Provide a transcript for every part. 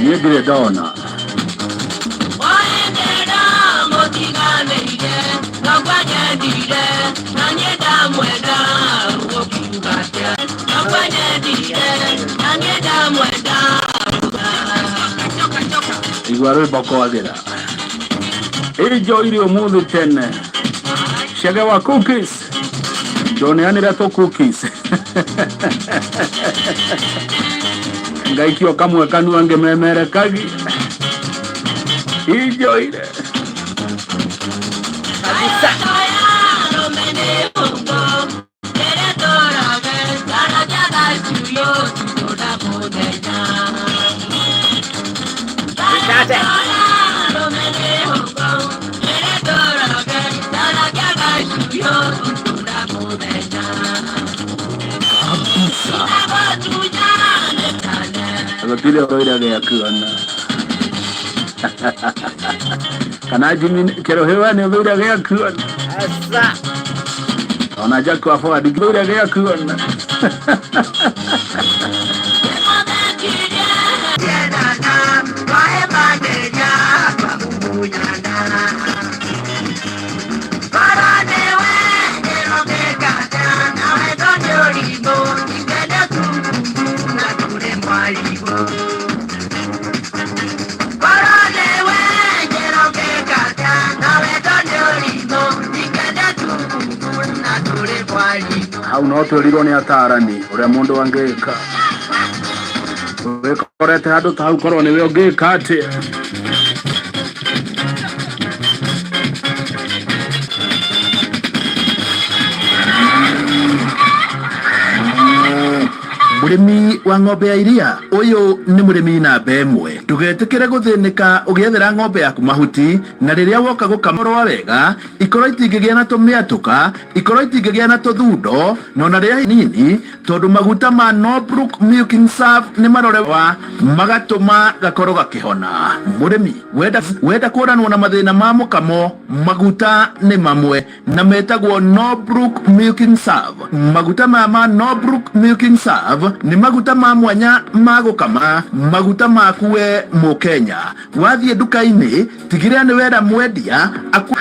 Niĩ ndirĩ ndona. Igua rwĩmbo kwagĩra. Ĩnjoire ũmũthĩ tene. Chege wa cookies. Ndũneanĩre tũ cookies. Ngaikio kamwe kanua ngĩmemerekagi. Injoire. Kabisa. Mikate. Kabisa. Gũtirĩ ũrũire gĩakuona. Kana Jimmy Kĩrũhĩ we nĩ ũthũire gĩakuona. Asa. Ona Jack wa Forward ndũire gĩakuona. Hau no twĩrirwo nĩ atarani ũrĩa mũndũ angĩka. Wĩkorete handũ ta hau korwo nĩwe ũngĩka atĩa. Mũrĩmi wa ng'ombe ya iria ũyũ nĩ mũrĩmi namba ĩmwe. Ndũgetĩkĩre gũthĩnĩka ũgĩethera ng'ombe yaku mahuti, na rĩrĩa woka gũkamũrwa wega, ikorwo itingĩgĩa na tũmĩatũka, ikorwo itingĩgĩa na tũthundo, na ona rĩrĩa nini, tondũ maguta ma Norbrook Milking Serve nĩ marorewa magatũma gakorwo gakĩhona. Mũrĩmi wenda wenda kũranwo na mathĩna ma mũkamo, maguta nĩ mamwe na metagwo Norbrook Milking Serve. Maguta maya ma Norbrook Milking Serve nĩ maguta ma mwanya ma gũkama, maguta maku we Mũkenya. Wathiĩ nduka-inĩ tigĩrĩra nĩ wera mwendia aku.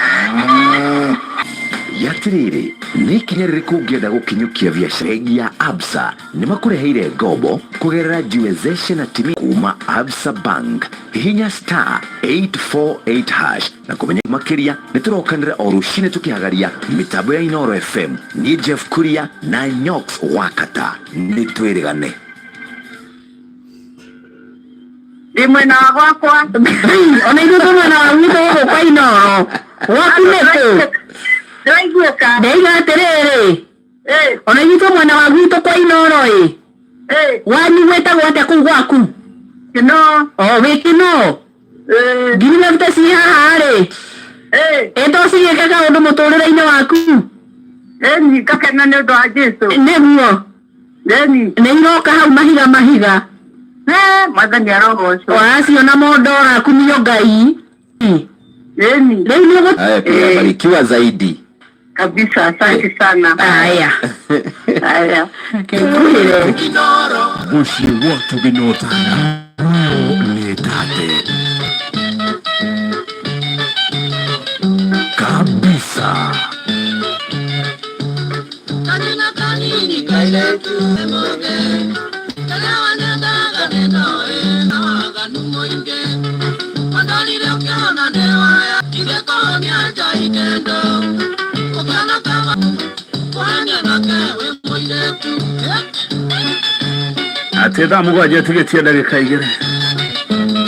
Gĩatĩrĩrĩ, nĩ ikinya rĩrĩkũ ũngĩenda gũkinyũkia biacara? Bengi ya Absa nĩ makũreheire ngombo kũgerera Jiwezeshe na Timia kuma Absa Bank. Hihinya star 848 hash na kũmenya makĩria. Nĩ tũrokanĩra o rũcinĩ tũkĩhagaria mĩtambo ya Inooro FM. Niĩ Jeff Kuria na Nyox Wakata nĩ twĩrĩgane. Ndĩ mwena wa gwakwa. Ona ithuĩ twĩ mwena wa gwitũ gũkũ kwa Inooro. Gwaku nĩ kũ? Ndĩraiguĩka. Ndĩraiga atĩrĩrĩ, Eh, ona ithuĩ twĩ mwena wa gwitũ kwa Inooro ĩ. eh, Wanyu gwĩtagwo atĩa kũu gwaku? Kĩno. O wĩ Kĩnoo. Eh, Ngiri mabute ci haha rĩ. eh, Ĩ to cigĩke kaũndũ mũtũrĩre-inĩ waku? Ĩni ngakena nĩ ũndũ wa Jesũ. Nĩguo. Ĩni. Nĩ iroka hau mahiga mahiga. Eh, Mwathani arogocwo. Waciona mondora kumio Ngai. Ĩni. Rĩu nĩ ũgũ Haya, tunabarikiwa zaidi. Kabisa, asante sana. Aya. Haya. Ngwĩre. Mũciĩ wothe ũgĩnyotana ũyũ nĩ tate kabisa. Atĩ thaa mũgwanja ĩtigĩtie ndagĩka igĩrĩ.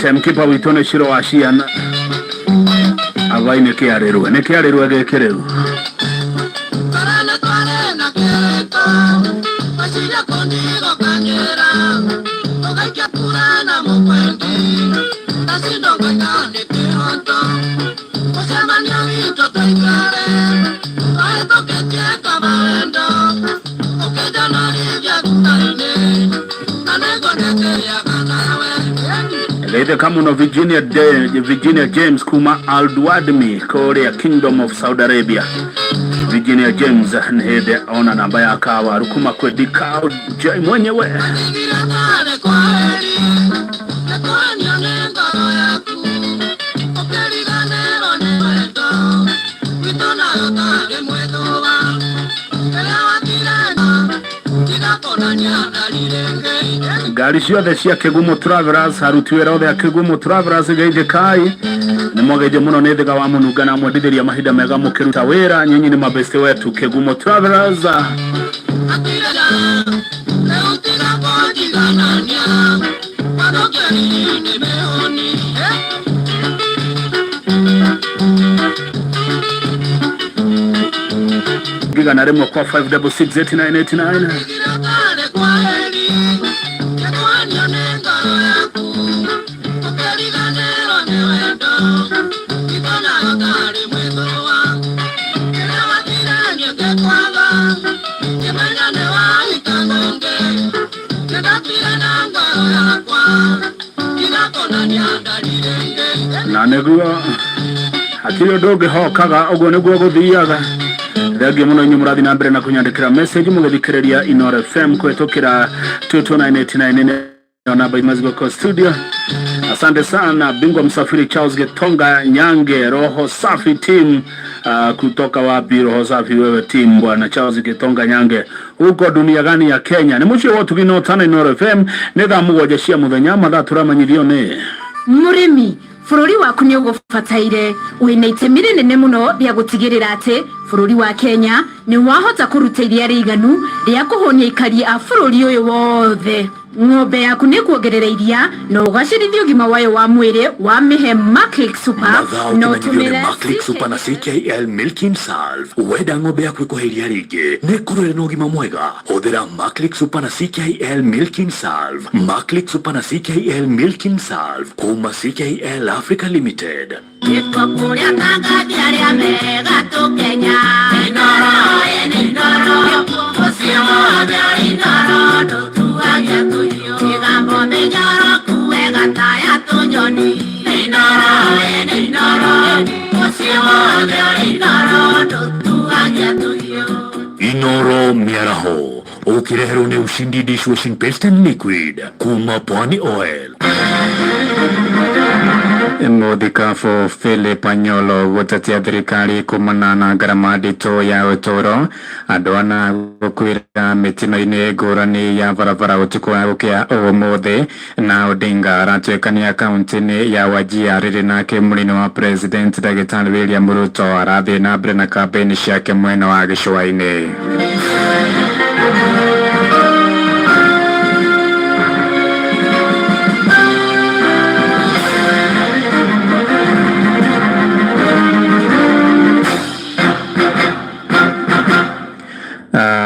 Timekeeper witũ nĩ Shiro wa ciana. Avai nĩ kĩarĩrwe. Nĩ kĩarĩrwe gĩkĩ rĩu. Geithĩka mũno Virginia, De, Virginia James kuma Aldwadmi kũrĩa Kingdom of Saudi Arabia. Virginia James nĩ hĩndĩ ona namba ya kawaru kuma kwĩ Dikau J mwenyewe. Ngari ciothe cia Kigumo Travelers, aruti wĩra othe a Kigumo Travelers geithĩkai. Nĩ mwageithio mũno nĩ Thiga wa Mũnunga na mwendithĩria mahinda mega mũkĩruta wĩra. Nyinyi nĩ mabeste wetu Kigumo Travelers. Gigana rĩmwe kwa 5668989. Na nĩguo hatirĩ ũndũ ũngĩhokaga, ũguo nĩguo gũthiaga. Thengiũ mũno inyuĩ mũrathiĩ na mbere na kũnyandĩkĩra message mũgĩthikĩrĩria Inoro FM kũhĩtũkĩra 22989 namba imazigoko studio. Asante sana bingwa msafiri Charles Getonga Nyange, roho safi team. Kutoka wapi roho safi wewe team bwana Charles Getonga Nyange, huko dunia gani ya Kenya? Nĩ mũciĩ wa ũtugi no tana Inoro FM. Nĩ thaa 7 cia mũthenya, mathaa tũramanyithio nĩ Mũrĩmi, bũrũri waku nĩ ũgũbataire. Wĩna itemi rĩnene mũno rĩa gũtigĩrĩra atĩ bũrũri wa Kenya nĩ wahota kũruta iria rĩiganu rĩa kũhũnia aikari a bũrũri ũyũ wothe. Ng'ombe yaku nĩ kuongerera iria na ũgacĩrithia ũgima wayo wa mwĩrĩ wa mĩhe Maclick Super. Mathaa Na ũkĩmenyithio nĩ ũtũmĩre Maclick Super na CKL Milking Salve. Wenda ng'ombe yaku ĩkũhe iria rĩingĩ na ĩkorwo ĩrĩ na ũgima mwega, hũthĩra Maclick Super na CKL Milking Salve. Maclick Super na CKL Milking Salve kuma CKL Africa Limited. Inoro Mĩaraho ũkĩreherwo nĩ Ushindi Dishwashing Paste and Liquid kuma Pwani Oil. Mũthikabu Philip Anyolo gũtetia thirikari kumana na ngarama nditũ ya ũtũũro. Andũ ana gũkuĩra mĩtino-inĩ ngũrani ya barabara ũtukũ wa gũkĩa ũmũthĩ. Na Odinga aratuĩkania kaunti-inĩ ya Wajir rĩrĩ nake mũnini wa president Ndagĩtarĩ William Ruto arathiĩ na mbere na kambĩini ciake mwena wa gĩcũa-inĩ.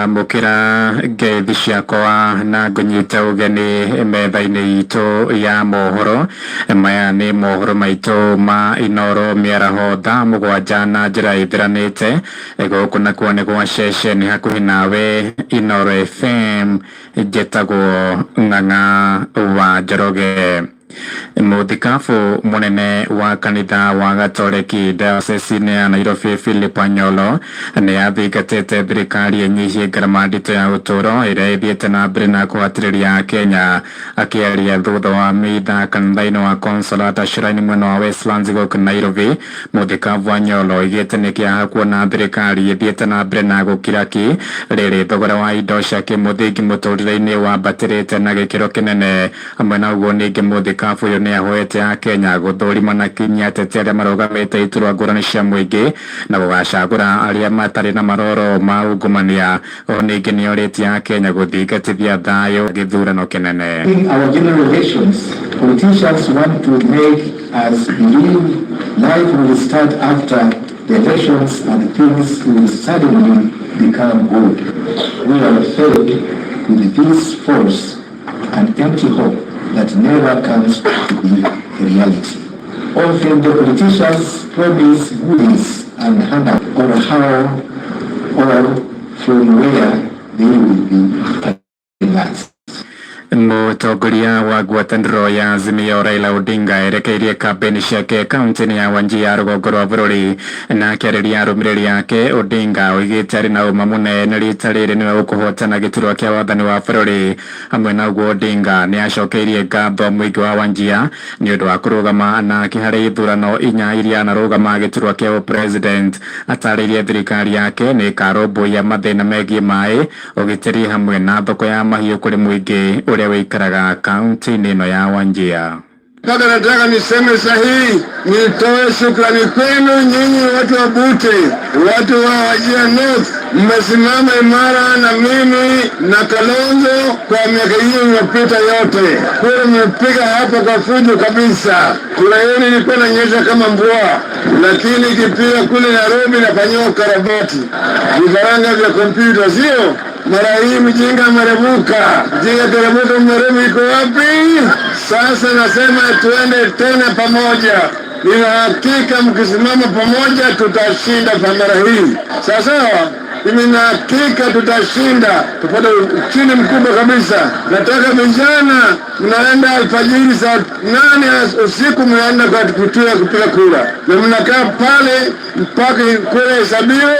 Mũkĩra ngeithi ciakwa na ngũnyite ũgeni metha-inĩ itũ ya mohoro. Maya nĩ mohoro maitũ ma Inoro Mĩaraho thaa 7 na njĩra ĩthiranĩte. Gũkũ nakuo nĩ gwa ceceni hakuhĩ nawe Inoro FM. Njetagwo Ng'ang'a wa Njoroge. Mũthikabu mũnene wa kanitha wa Gatoreki diocese-inĩ ya Nairobi Philip Anyolo nĩ athingatĩte thirikari ĩnyihie ngarama nditũ ya ũtũũro ĩrĩa ĩthiĩte na mbere na kũhatĩrĩria Akenya. Akĩaria thutha wa mitha kanitha-inĩ wa Consolata Shrine mwena wa Westlands gũkũ Nairobi, mũthikabu Anyolo oigĩte nĩ kĩaha kuona thirikari ĩthiĩte na mbere na gũkira ki rĩrĩ thogora wa indo cia kĩmũthingi mũtũrĩre-inĩ wambatĩrĩte na gĩkĩro kĩnene. Hamwe na ũguo ningĩ mũthikabu ũyũ nĩ ahoete Akenya gũthũrima na kinyi ateti arĩa marũgamĩte iturwa ngũrani cia mũingĩ na gũgacagũra arĩa matarĩ na maroro ma ungumania. O ningĩ nĩ orĩtie Akenya gũthingatithia thayũ gĩthurano kĩnene. In our general elections, politicians want to make us believe life will start after the elections and things will suddenly become good. We are fed with this false and empty hope that never comes to be a reality. Often the politicians promise goodies and handouts or how or from where they will be financed. Mũtongoria wa ngwatanĩro ya Azimio Raila Odinga erekeirie kambĩini ciake kaunti-inĩ ya Wajir ya rũgongo rwa bũrũri. Na akĩarĩria arũmĩrĩri ake, Odinga oigĩte arĩ na ũma mũnene rita rĩrĩ nĩwe ũkũhotana gĩturwa kĩa wathani wa bũrũri. Hamwe na ũguo Odinga nĩ acokeirie ngatho mũingĩ wa Wajir nĩ ũndũ wa kũrũgama nake harĩ ithurano 4 iria anarũgama gĩturwa kĩa ũpresident. Atarĩirie thirikari yake nĩ ĩkarũmbũiya mathĩna megiĩ maĩ, ũgitĩri hamwe na thoko ya mahiũ kũrĩ mũingĩ ũrĩa ũrĩa ũikaraga kaunti-inĩ ĩno ya Wajir. Sasa nataka niseme sahihi, nitoe shukrani kwenu nyinyi watu wa Bute, watu wa Wajir North, mmesimama imara na mimi na Kalonzo kwa miaka hiyo iliyopita yote. Kura mmepiga hapa kwa fujo kabisa. Kura yenu ilikuwa inanyesha kama mvua, lakini ikipiga kule Nairobi inafanyiwa ukarabati, vifaranga vya kompyuta, sio? Mara hii mjinga amerevuka, mjinga kerevuka, mwerevu iko wapi? Sasa nasema tuende tena pamoja. Nina hakika mkisimama pamoja tutashinda kwa mara hii. Sawa sawa, mimi na hakika tutashinda, tupate ushindi mkubwa kabisa. Nataka vijana, mnaenda alfajiri saa 8 usiku, mnaenda kwa kituo ya kupiga kura na mnakaa pale mpaka kura hesabiwe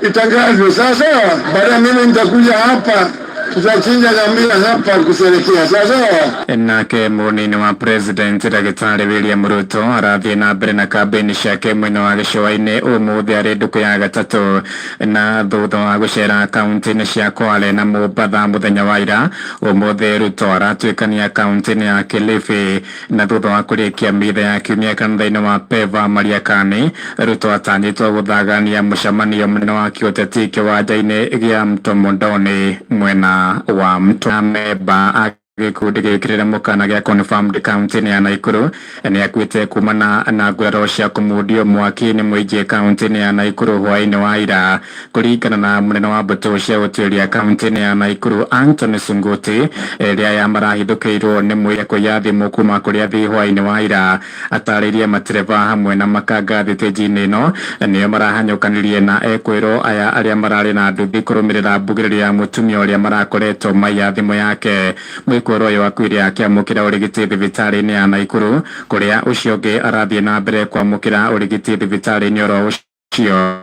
itangazwe. Sawa sawa. Baada mimi nitakuja hapa, tutachinja ngamia hapa kusherehekea. Sawa sawa. Nake mũnini wa president ndagĩtarĩ William Ruto arathiĩ na mbere na kambĩini ciake mwena wa gĩcũa-inĩ ũmũthĩ arĩ ndukũ ya gatatũ, na thutha wa gũcera kaunti-inĩ cia Kwale na Mombatha mũthenya wa ira, ũmũthĩ Ruto aratuĩkania kaunti-inĩ ya Kilifi, na thutha wa kũrĩkia mitha ya kiumia kanitha-inĩ wa Peva Mariakani, Ruto atanyĩtwo gũthagania mũcemanio mũnene wa kĩũteti kĩwanja-inĩ gĩa Mtomondoni mwena wa Mto. Memba a gĩkundi gĩkĩrĩre mũkana gĩa Confirmed kaunti-inĩ ya Naikuru nĩ akuĩte kumana na nguraro cia kũmundio mwaki nĩ mũingĩ kaunti-inĩ ya Naikuru hwaĩ-inĩ wa ira. Kũringana na mũnene wa mbũtũ cia gũtuĩria kaunti-inĩ ya Naikuru Anthony Sunguti, ĩrĩa aya marahithũkĩirwo nĩ mũiya kũiya thimũ kuma kũrĩa athii hwaĩ-inĩ wa ira. Atarĩirie matereba hamwe na makanga thitĩnji-inĩ ĩno nĩo marahanyũkanirie na ekwĩrwo aya arĩa mararĩ na nduthi kũrũmĩrĩra mbugĩrĩrio ya mũtumia ũrĩa marakoretwo maiya thimũ yake. Mwĩkũĩrwo ũyũ akuire akĩamũkĩra ũrigiti thibitarĩ-inĩ ya Naikuru, kũrĩa ũcio ũngĩ arathiĩ na mbere kwamũkĩra ũrigiti thibitarĩ-inĩ oro ũcio.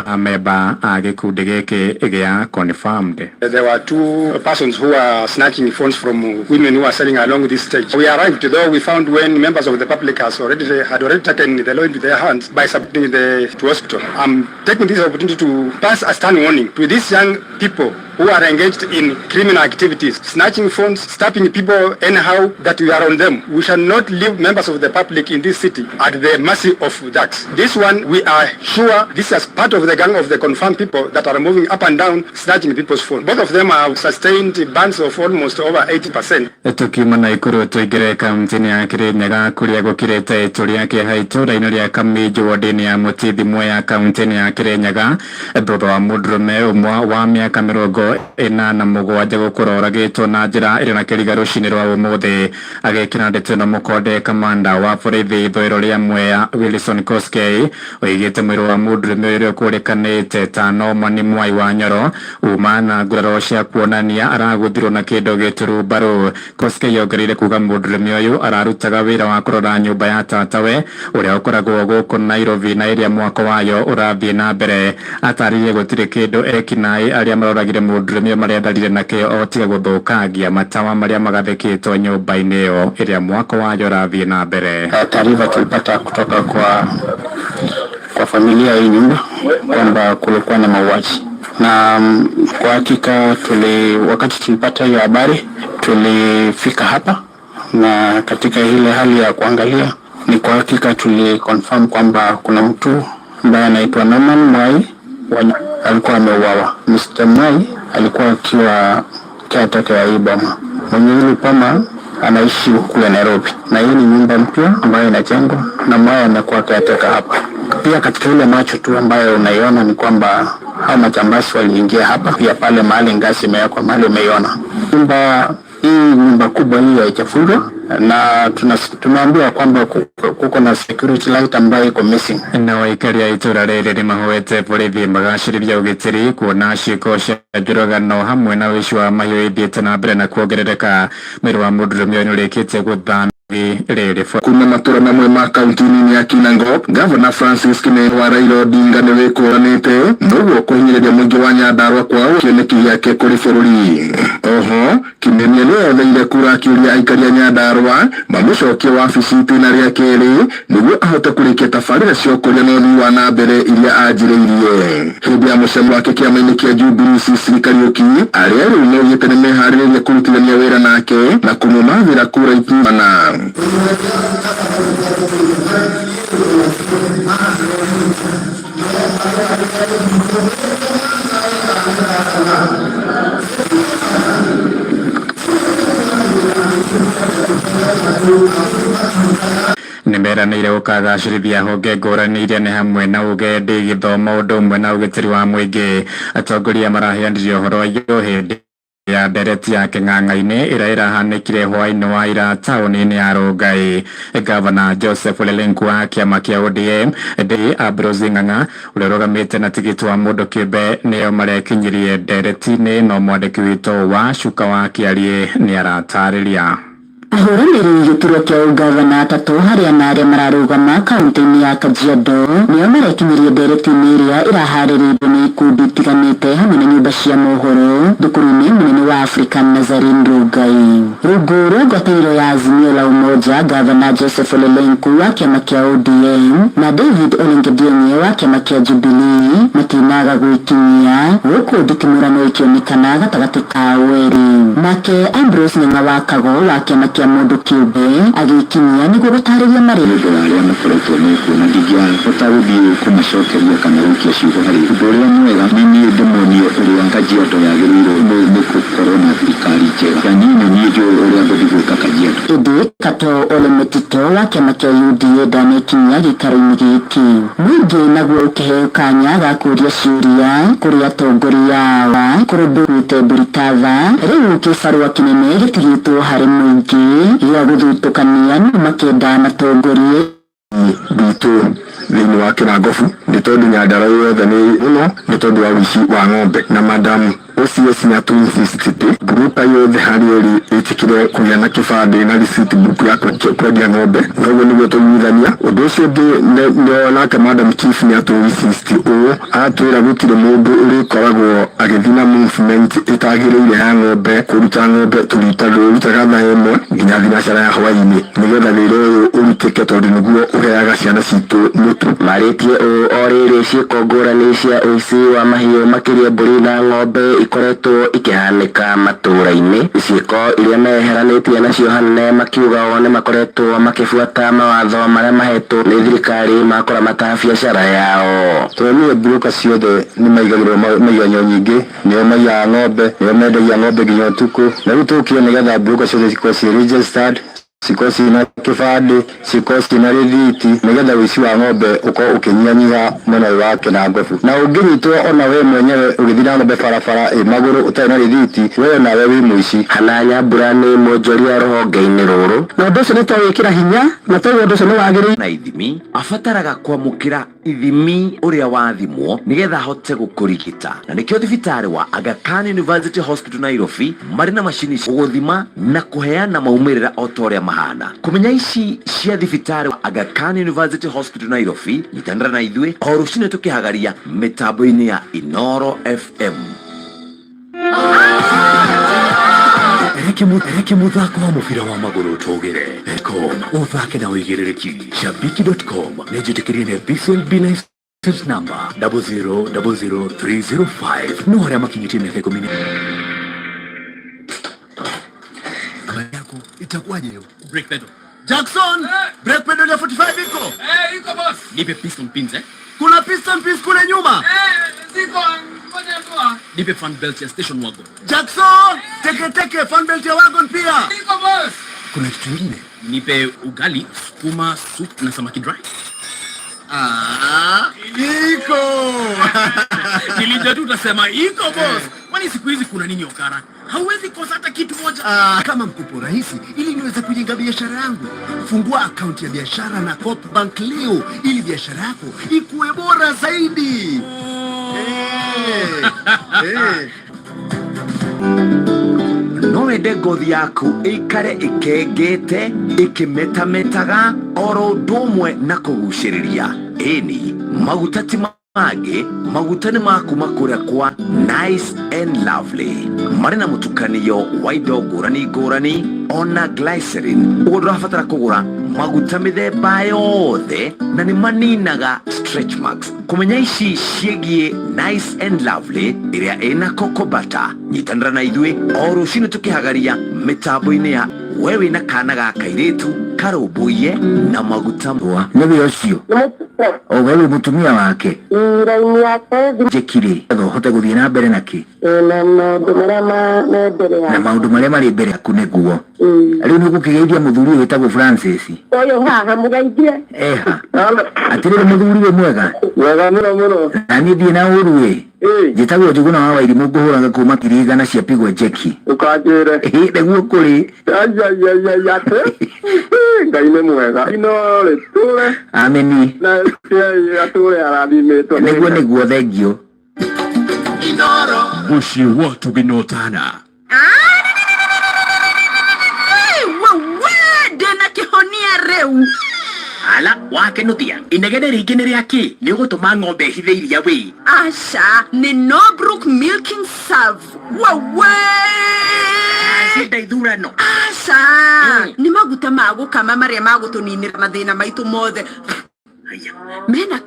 Amemba a gĩkundi gĩkĩ gĩa Confirmed. There were two persons who were snatching phones from women who were selling along this stage. We arrived, though we found when members of the public had already taken the law into their hands by submitting the to hospital. I'm taking this opportunity to pass a stern warning to these young people who are engaged in criminal activities, snatching phones, stabbing people anyhow, that we are on them. We shall not leave members of the public in this city at the mercy of thugs. This one, we are sure this is part of the gang of the confirmed people that are moving up and down, snatching people's phones. Both of them have sustained burns of almost over 80%. Tukiuma Naikuru tũingĩre kaunti-inĩ ya Kirinyaga, kũrĩa gũkirĩte itu rĩa kĩeha itũũra-inĩ rĩa Kaminju, ward-inĩ ya Mũtithi Mwea, kaunti-inĩ ya Kirinyaga, thutha wa mũndũrũme ũmwe wa mĩaka 47 gũkorwo oragĩtwo na njĩra ĩrĩ na kĩriga rũcinĩ rwa ũmũthĩ. Agĩkĩra ndeto ĩno mũkonde, kamanda wa borithi ithũĩro rĩa Mwea Wilson Koskei oigĩte mwĩrĩ wa mũndũrũme ũrĩa ũkũrĩkanĩte ta Norman Mwai wa Nyoro uma na nguraro cia kuonania aragũthirwo na kĩndũ gĩturu mbaru. Koskei ongereire kuga mũndũrũme ũyũ ararutaga wĩra wa kũrora nyũmba ya tatawe ũrĩa ũkoragwo gũkũ Nairobi na ĩrĩa mwako wayo ũrathiĩ na mbere. Atarĩrie gũtirĩ kĩndũ ekinaĩ arĩa maroragire mũndũrũme ũyũ maretharire nakĩo o tiga gũthũkangia matawa marĩa magathĩkĩtwo nyũmba-inĩ ĩyo ĩrĩa mwako wayo ũrathiĩ na mbere. Taarifa tulipata kutoka kwa familia hii nyumba kwamba kulikuwa na mauaji na kwa hakika wakati tulipata hiyo habari tulifika hapa, na katika ile hali ya kuangalia ni kwa hakika tuli confirm kwamba kuna mtu ambaye anaitwa Norman Mwai alikuwa ameuawa. Mr. Mwai alikuwa akiwa caretaker ya hii boma. Mwenye hili boma anaishi kule Nairobi, na hii ni nyumba mpya ambayo inajengwa na Mwai amekuwa caretaker hapa. Pia katika ile macho tu ambayo unaiona ni kwamba hao majambazi waliingia hapa, pia pale mahali ngazi imewekwa, mahali umeiona nyumba hii, nyumba kubwa hii haijafungwa na tumeambiwa kwamba kuko na security light ambayo iko missing. Na aikari a itũra rĩrĩ nĩmahoete borithi magacĩrithia ũgitĩri, kuona ciĩko cia njũragano hamwe na ũici wa mahiũ ithiĩte na mbere na kuongerereka. Mwĩrĩ wa mũndũrũme ũyũ nĩũrĩkĩtie gũthama. Rĩrĩ Kuma matura mamwe ma kaunti-inĩ ya Kinangop, Gavana Francis Kimani wa Raila Odinga nĩ wĩkũranĩte noguo kũhinyĩrĩria mũingĩ wa Nyandarua kwaga kĩoneki gĩake kũrĩ bũrũri. Oho Kimemia nĩ etheire kura akĩũria aikari a Nyandarua mamũcokie wabici itĩna rĩa kerĩ nĩguo ahote kũrĩkia tabarĩra cia ũkũria na ũthii wa na mbere iria anjĩrĩirie. Hĩndĩ ya mũcemanio wake kĩama-inĩ kĩa Jubilee Cicely Kariuki, arĩa rĩu maugĩte nĩ meharĩrĩirie kũrutithania wĩra nake na kũmũmathĩra kura ithurana. Nĩ meranĩire gũkagacĩrithia honge ngũrani iria nĩ hamwe na ũgendi, gĩthomo, ũndũ ũmwe na ũgitĩri wa mũingĩ. Atongoria maraheanire ũhoro ũyũ hĩndĩ ya ndereti ya kĩng'ang'a-inĩ ĩrĩa ĩrahanĩkire hwaĩ-inĩ wa ira taũni-inĩ ya Rongai. Gavana Joseph Ole Lenku wa kĩama kĩa ODM, Ndĩ Ambrose Ng'ang'a ũrĩa ũrũgamĩte na tigiti wa mũndũ kĩũmbe nĩo marekinyirie ndereti-inĩ, no mwandĩki witũ wa Cuka wa Kĩariĩ nĩaratarĩria. Ahũranĩri gĩturwa kĩa ũgavana atatũ harĩa na arĩa mararũgama kaunti-inĩ ya Kajiado nĩo marekinyirie ndereti-inĩ ĩrĩa ĩraharĩrĩirio nĩ ikundi itiganĩte hamwe na nyũmba cia mohoro thukuru-inĩ mũnene wa African Nazarene Rongai. Rungu rwa ngwatanĩro ya Azimio la Umoja, Gavana Joseph Ole Lenku wa kĩama kĩa ODM na David Ole Nkedienye wa kĩama kĩa Jubilee matinaga gwĩkinyia gũkũ nditimũrano ĩkĩonekana gatagatĩ kao erĩ. Nake Ambrose Ng'ang'a wa Kago wa kĩama kĩa mũndũ kĩũmbe agĩkinyia nĩguo gũtarĩria marĩa nĩ ũndũ wa arĩa makoretwo mekuo na ndingĩahota gũthiĩ kũmacokeria kana gũikia ciugo harĩ ũndũ ũrĩa mwega nĩ niĩ ndĩmonie ũrĩa Kajiado yagĩrĩirwo nĩ gũkorwo na thirikari njega na niĩ nĩ niĩ njũĩ ũrĩa ngũthiĩ gwĩka Kajiado. Ĩndĩ Kato Ole Metito wa kĩama kĩa UDA ndanekinyia gĩikaro-inĩ gĩkĩ. Mũingĩ naguo ũkĩheo kanya ga kũũria ciũria kũrĩ atongoria ao kũrũmbũĩte mbũritatha rĩu kĩbarũa kĩnene gĩtigĩtwo harĩ mũingĩ gĩa gũthutũkania nĩ makenda matongorie gwitũ thĩinĩ wa Kĩrangobu nĩ tondũ Nyandarua yothe nĩ mũno nĩ tondũ wa ũici wa ng'ombe na madam OCS nĩ atũ insist broker yothe harĩa ĩrĩ ĩtĩkĩre kũgĩa na kĩbandĩ na receipt book ya kwendia ng'ombe na ũguo nĩguo tũiguithania. Ũndũ ũcio ũngĩ nake madam chief nĩ atũ insist ũũ aratwĩra gũtirĩ mũndũ ũrĩkoragwo agĩthiĩ na movement ĩtagĩrĩire ya ng'ombe kũruta ng'ombe tũrutaga thaa 1 nginya thinacara ya hwaĩ-inĩ nĩgetha wĩra ũyũ ũrutĩke tondũ nĩguo ũheaga ciana citũ mũtu. Marĩtie ũũ o rĩrĩ ciĩko ngũrani cia ũici wa mahiũ makĩria mbũri na ng'ombe ikoretwo ikĩhanĩka matũũra-inĩ, ciĩko iria meheranĩtie nacio hanene makiuga o nĩ makoretwo makĩbuata mawatho marĩa mahetwo nĩ thirikari ma kũramata biacara yao. Tũronire broker ciothe nĩ maigagĩrwo maiganyo nyingĩ, nĩo maiyaga ng'ombe, nĩo mendagia ng'ombe nginya ũtukũ, na rĩu tũkire nĩgetha broker ciothe cikorwo ciĩ registered, cikorwo ciĩna kĩbandĩ, cikorwo ciĩna rĩthiti nĩgetha ũici wa ng'ombe ũkorwo ũkĩnyihanyiha mwena ũyũ wa Kĩnangobu. Na ũngĩnyitwo ona we mwenyewe ũgĩthiĩ na ng'ombe barabara ĩ magũrũ ũtarĩ na rĩthiti, we nawe wĩ mũici. Hana Nyambura nĩ mwonjoria rũhonge-inĩ rũrũ. Na ũndũ ũcio nĩ twawĩkĩra hinya na twaigua ũndũ ũcio nĩ wagĩrĩire. Na ithimi abataraga kwamũkĩra ithimi ũrĩa wathimwo nĩgetha ahote gũkũrigita, na nĩkĩo thibitarĩ wa Aga Khan University Hospital Nairobi marĩ na macini gũgũthima na kũheana maumĩrĩra o ta ũrĩa mahana. Kũmenya ici cia thibitarĩ wa Aga Khan University Hospital Nairobi, nyitanĩra na ithuĩ o rũcinĩ tũkĩhagaria mĩtambo-inĩ ya Inooro FM. Reke mũthako wa mũbira wa magũrũ ũtũgĩre. Com ũthake na ũigĩrĩrĩki. Shabiki.com nĩ njĩtĩkĩrie nĩ BCLB license number 0000305 no arĩa makinyĩtie mĩaka 10. Yako itakuwaje leo? Brake pedal. Jackson, brake pedal ya 45 iko? Iko boss. Nipe piston pins eh. Kuna piston pins kule nyuma? Ziko ngoja poa. Nipe fan belt ya station wagon. Jackson, teke teke fan belt ya wagon pia. Iko boss. Kuna kitu kingine? Nipe ugali, sukuma, soup na samaki dry. Ah, iko. Nilijua tu utasema iko boss. Kwani siku hizi kuna nini Okara? Hauwezi kosa hata kitu moja. Kama mkopo rahisi ili niweze kujenga biashara yangu. Fungua akaunti ya biashara na Co-op Bank leo ili biashara yako ikuwe bora zaidi. Hey. Hey. No. wende ngothi yaku ĩikare ĩkengete ĩkĩmetametaga oro ũndũ ũmwe na kũgucĩrĩria ĩni maguta ti mangĩ maguta nĩ makuma kũrĩa kwa Nice and Lovely marĩ na mũtukanio wa indo ngũrani ngũrani ona glycerin ũguo ndũrabatara kũgũra maguta mĩthemba yothe na nĩ maninaga stretch marks kũmenya ici ciĩgiĩ Nice and Lovely ĩrĩa ĩna cocoa butter nyitanĩra na ithuĩ o rũcinĩ tũkĩhagaria mĩtambo-inĩ ya we wĩna kana ga kairĩtu karũmbũiye na maguta nĩwe ũcio o we wĩ mũtumia wake Raini yake njekire ũhote gũthiĩ na mbere na kĩ na maũndũ marĩa me mbere na ya maũndũ marĩa marĩ mbere yaku nĩguo rĩu nĩ ũgũkĩgeithia mũthuri ũyũ wĩtagwo Francis ũyũ haha mũgeithie eha atĩrĩrĩ mũthuri wĩ mwega Mwega mũno mũno. na niĩ ndiĩ na ũru ĩ njĩtagwo Njũgũna wa Wairimũ ngũhũraga kuma 100,000 cia pigwo njeki Ũkanjĩre. Ĩ, nĩguo kũrĩ Aiaiaiai atĩ Ngai nĩ mwega. Ino rĩ tũre ameni na atũre arathimĩtwo. Nĩguo nĩguo thengio Mũciĩ wa tũgĩnotana Wewe ndĩna kĩhonia rĩu Ala wakenuthia inegene rĩngĩ nĩ rĩa kĩ nĩ ũgũtũma ng'ombe ĩhithe iria wĩ aca nĩ Norbrook Milking Salve wewe cinda ithurano aca nĩ maguta ma gũkama marĩa magũtũninĩra mathĩna maitũ mothe mena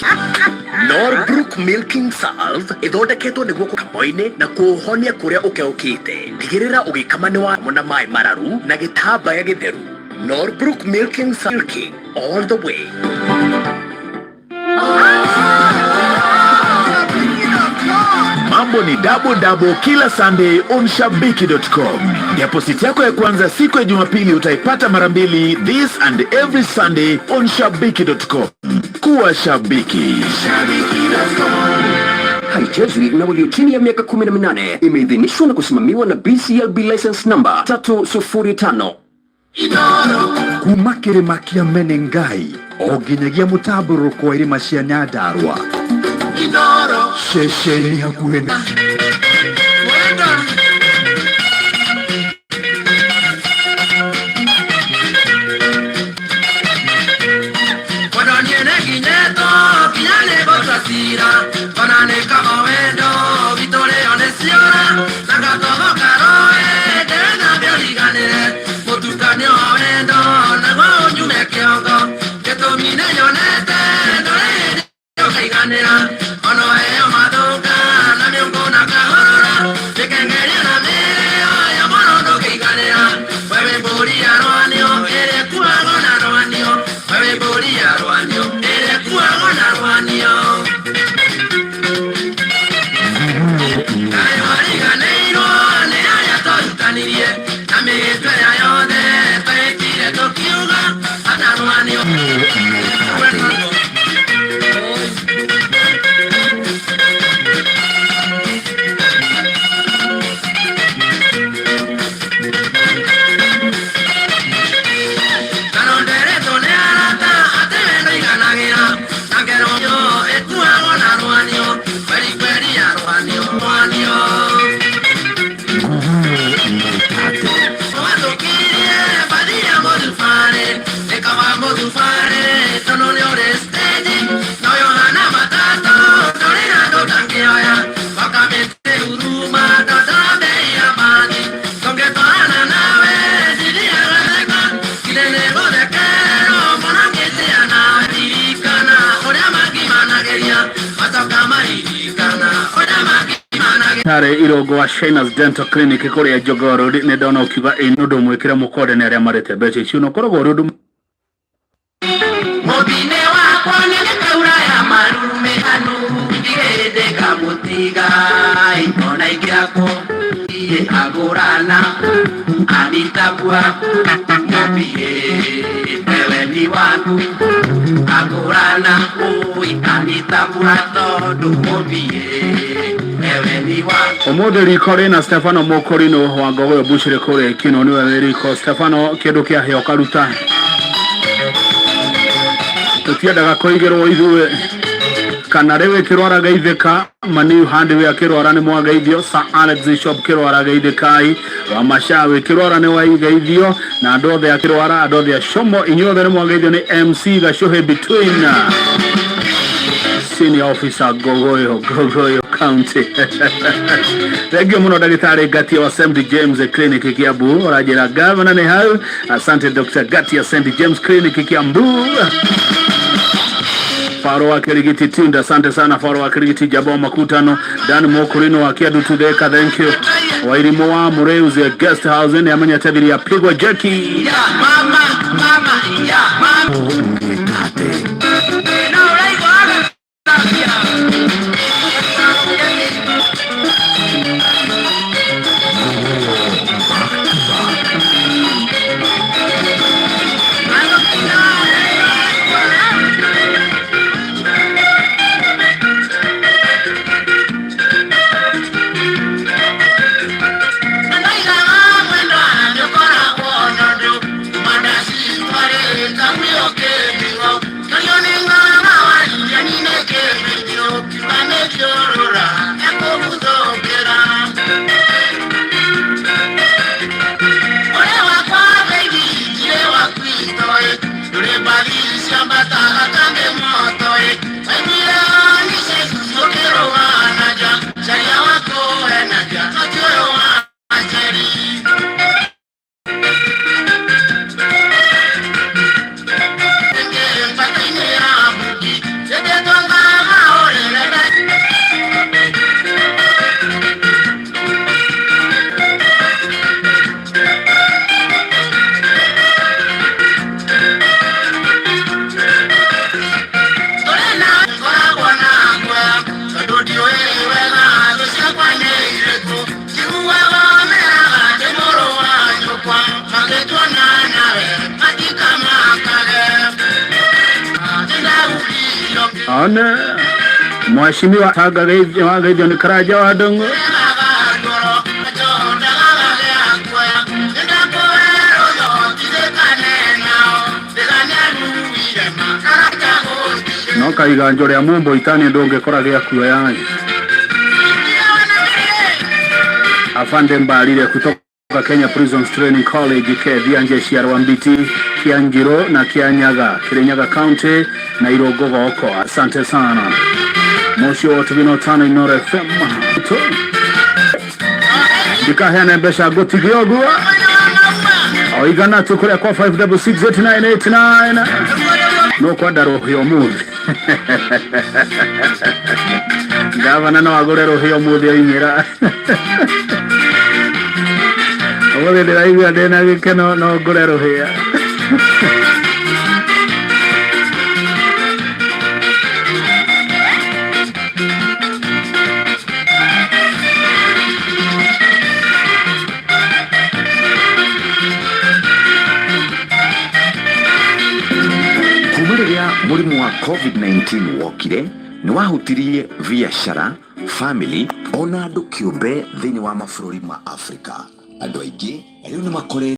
Norbrook Milking Salve ĩthondeketwo nĩguo kũkamo-inĩ na kũũhonia kũrĩa ũkeũkĩte tigĩrĩra ũgĩkama nĩ wa na maĩ mararu na gĩtambaya gĩtheru Norbrook Milking Salve milking all the way. Mambo ni double double kila Sunday on shabiki.com. Deposit yako ya kwanza siku ya Jumapili utaipata mara mbili this and every Sunday on shabiki.com. Kuwa shabiki. Haichezwi na walio chini ya miaka 18. Imeidhinishwa na kusimamiwa na BCLB license number 305. Kuma kĩrĩma kĩa Menengai o nginyagia mũtambũrũko wa irĩma cia Nyandarua ceceni hakuhĩ na Tarĩ irongo wa Shinas Dental Clinic kũrĩa Jogoo Road nĩ ndona ũkiuga ĩ nĩ ũndũ mwĩkĩre mũkonde nĩ arĩa marĩte mbeca icio na ũkoragwo ũrĩ ũndũ Mũtine wakwa nĩgĩkaura ya marume hanu ndigĩrĩndĩ ngamũtiga ona ingĩakwo iye agũrana anitabua mũbie ewe ni wangu agũrana ui anitabua tondũ mũbie ewe ni wangu Ũmũthĩ riko rĩna Stefano Mũkũrinũ wa Ngogoyo Bushiri kũrĩa Ikino nĩwe wĩ riko. Stefano kĩndũ kĩahĩa ũkaruta tũtiendaga kũigĩrwo ithuĩ Kana rĩu ĩkĩrwara geithĩka Maniu Hardware kĩrwara nĩ mwageithio, Sir Alex Shop kĩrwara geithĩkai, wa Mashawi kĩrwara nĩ waigeithio, na andũ othe a kĩrwara, andũ othe a Shomo, inyuothe nĩ mwageithio nĩ MC Gacuhi between senior officer Gogoyo, Gogoyo County. Thank you muno ndagĩtarĩ Ngatia wa St James Clinic Kiambu, ũranjĩra gavana nĩ hau. Asante Dr. Ngatia, St James Clinic Kiambu. Faro wa Kirigiti Tinda, asante sana Faro wa Kirigiti Jabo Makutano, Dan Mokurino wa Kiadu Tudeka, thank you. Wairimu wa Mureuzi Guest House ni amenya tabiri ya pigwa jeki. Mama, mama, ya, mama. No, ũraigua One mheshimiwa tagageithio nĩ Karanja wa Ndung'u. No kaiganjo rĩa mumbo itani ndũngĩkora gĩa kuoya. Afande Mbalire kutoka Kenya Prisons Training College kethia jeshi ya Rwambiti Kiangiro na Kianyaga, Kirinyaga County na Irongo goko. Asante sana. Moshi wa tubino tano Inoro FM. Ndikaheana mbeca ngũtige ũguo o igana tu kũrĩa kwa 5668989 no kwenda rũhĩa ũmũthĩ. Gavana no agũre rũhĩa ũmũthĩ oimĩra. Ũmũthĩ ndĩraigua ndĩna gĩkeno no ngũre rũhĩa. Kuma rĩrĩa mũrimũ wa COVID-19 wokire nĩ wahutirie biacara, family ona andũ kĩũmbe thĩinĩ wa mabũrũri ma Afrika. Andũ aingĩ rĩu nĩ makoretwo